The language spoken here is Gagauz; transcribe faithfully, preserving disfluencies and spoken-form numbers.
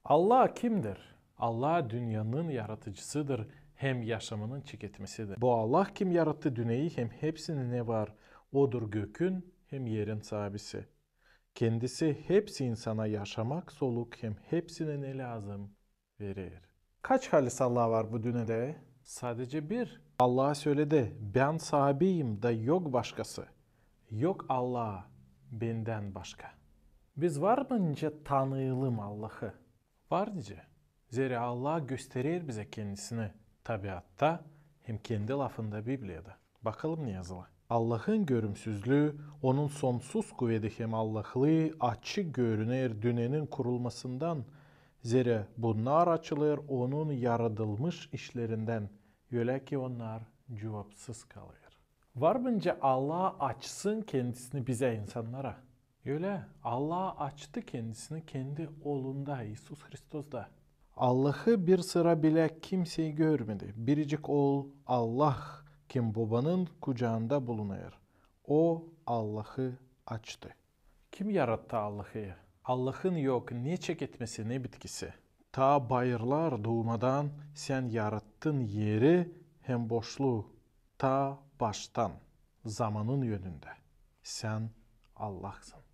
Allah kimdir? Allah dünnenin yaratıcısıdır hem yaşamanın çeketmesidir. Bu Allah, kim yarattı dünneyi hem hepsini ne var, Odur gökün hem erin saabisi. Kendisi hepsi insana yaşamak, soluk hem hepsine ne lääzım, verer. Kaç halis Allah var bu dünnedä? Sadece bir. Allah söledi: "Bän saabiyim da yok başkası." Yok Allah bendän başka. Biz var mı nicä tanıyalım Allahı? Var nicä. Zerä Allah gösterer bizä kendisini tabiatta hem kendi lafında, Bibliyada. Bakalım ne yazılı. Allahın görümsüzlüü, onun sonsuz kuvedi hem Allahlıı açık görüner dünnenin kurulmasından, zerä bunnar açılêr onun yaradılmış işlerindän, ölä ki onnar cuvapsız kalêr. Var mı nicä Allah açsın kendisini bizä, insannara? Ölä, Allah açtı kendisini kendi Oolunda, İisus Hristosda. Allahı bir sıra bilä kimsey görmedi. Biricik Ool Allah, kim Bobanın kucaanda bulunêr, O Allahı açtı. Kim yarattı Allahı? Allahın yok ne çeketmesi, ne bitkisi. Taa bayırlar duumadan Sän yarattın eri hem boşluu. Taa baştan, zamanın önündä. Sän Allahsın.